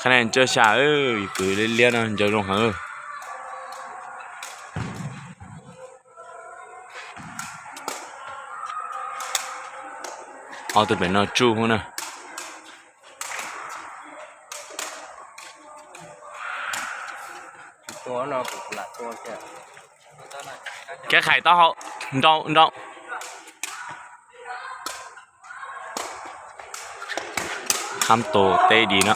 Qhab nej coj xya, kwv liab liab no ncaws zoo heev. Ob tug pem no tsuj na. Kev khais taub hau nrau nrau. Khab tus teb di no.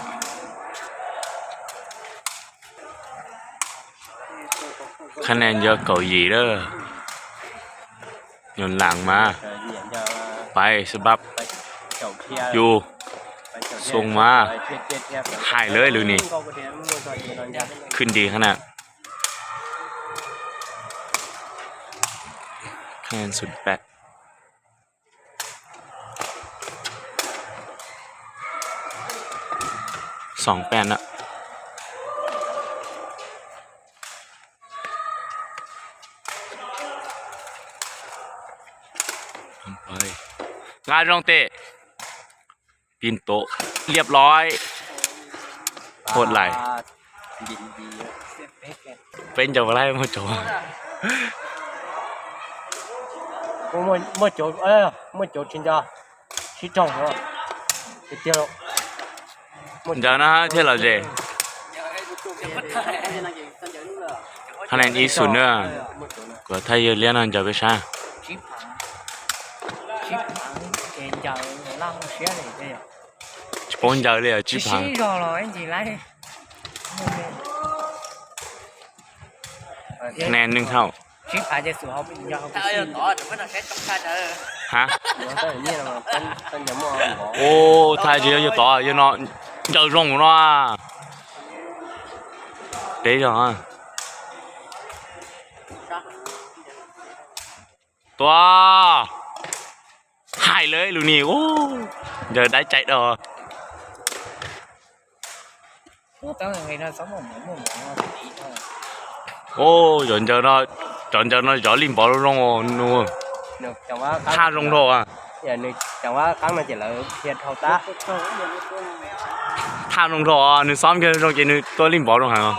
Qhab nej ncaws kaum yim lawm. Nyuam lam mas. Pais xab pab. Yus. Xoo mas. Hais lawm lub ni. Khwb nti qhab na. Khab xum peb. Xoom peb na. Nqa zoo tes. Pin tod liab loj. Hod lais. Peb ncaws laib muaj cov. Muaj cov, muaj cov tsis nco. Sib raug tiag. Ncaws no thiaj lom zem. Hab neeg ib xum na. Kuv thaj yawg liab no ncaws peb sab. Tsis paub ncaws li tsib phav. Neeg neeg hauj. Ha. Ua thaj tsis yog yawg tod, yawg no ncaws zoo no. Peb zog. Tua. Hais lawm lub ni, ncaws dab cai dog. Cov ncaws no, cov ncaws no zov lij npov zoo zoo nus. Thaj zoo dhau. Thaj zoo dhau, nws xob kiag zoo ces nws tua lij npov zoo heev.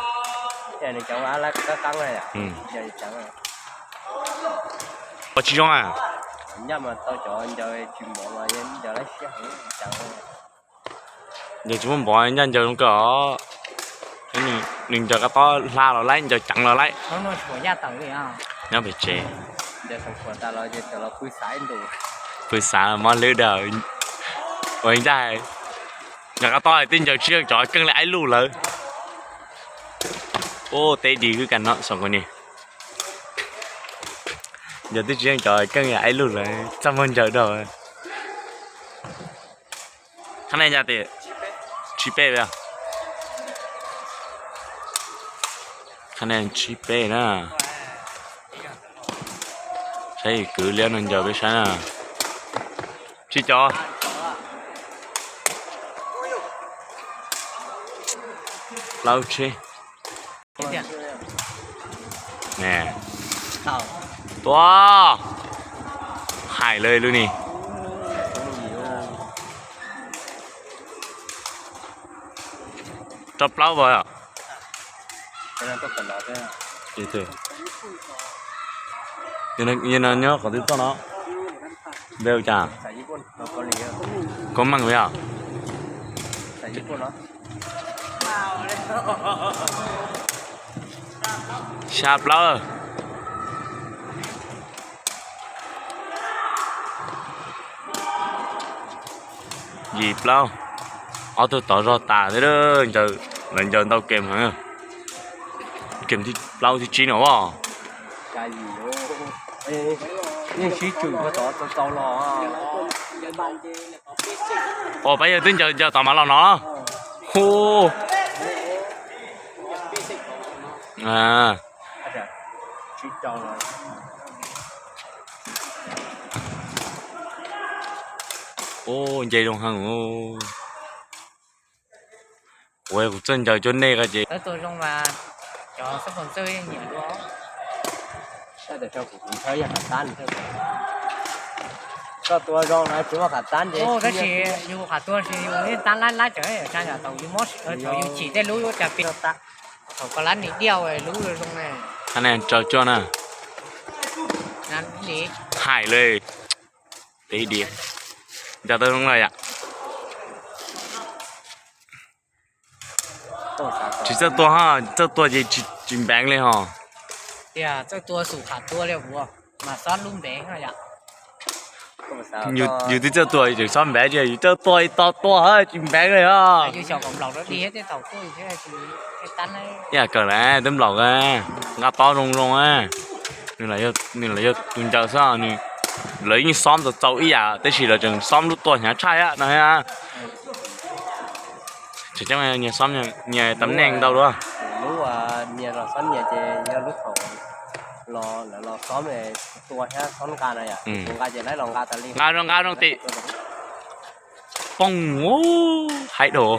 Ua tsis zoo a. Ncaws tsis muaj npov, ncaj ncaws zoo kawg os. Nws ncaws kab tob hla los laib, ncaws ceev los laib. Nyob pem tsev. Pw xav mob hlwb dag. Ua ncaj, ncaws kab tob twb ncaws tsis yeej cov keej li aib luj lawm. Ua teb di wb kas no xom kos ni. Ncaws twb tsis yeej cov keej li aib luj lawm, txaj muag ncaws dog. Qhab nej ncaj tes, tsib peb. Qhab nej tsib peb na. Saib kwv liab no ncaws peb saib na. Tsib cov. Plaub tsheb. Tua. Hais lawm lub ni. Rau plaub vas. Yog no nyob qhov twg toj no? Npe ua cas? Koob Meej yog. Xya plaub. Yim plaub. Ob tug tod zog tas thiab, lawv ncaws ntau kem heev. Kem thib plaub thib tsib no as. Yeej sib tsum tau los. Os, pab yawg twb ncaws ncaws tom mas los no. Hu. Ua nce zoo heev. Kuv, kuv txawj ncaws cuag nej ko ces. Tua zoo na tsis muaj qhov tab ces. Tab sis yus qhov tua sis yus tab lab lab cov thaum yus mob thaum yus chim tej lub cas pia. Thaum koj lab nis diaj lub zoo ne. Qhov ne tsaws cuag na. Hais li. Tiv di. Nco tau zoo lawm yom. Tsis txawj tua ho, txawj tua ces tsis npeev li ho. Tias txawj tua xum qhov tua li mas xob lub npeev yom. Yus twb txawj tua tseem xob npeev, yus txawj tua ib to tua tsis npeev li os. Ib yam kawg na twb nplaum nqa tob zoo zoo na. Nws los yog tus ncaws xwb, lawv yeej xob txaus txaus ib yam tab sis lawv tseem xob lub tua hnyav tshaj no. Tseem ceeb nyias xob nyias tam neej ntau dua. Lub nyias los xob nyias ces yog lub thaum los lawv los xob tua thiab xob nqa no yom, nqa ces lawv los nqa tas li. Nqa zoo nqa zoo tim. Poob, haib dua.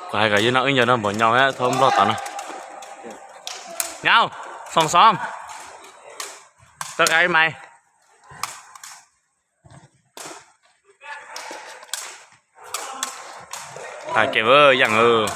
Kuv hais kom yog no wb nco no npaum nyo thab nplog tom no. Nyav, xoom xoom. Tau qab ib mais. Hais kev yaam.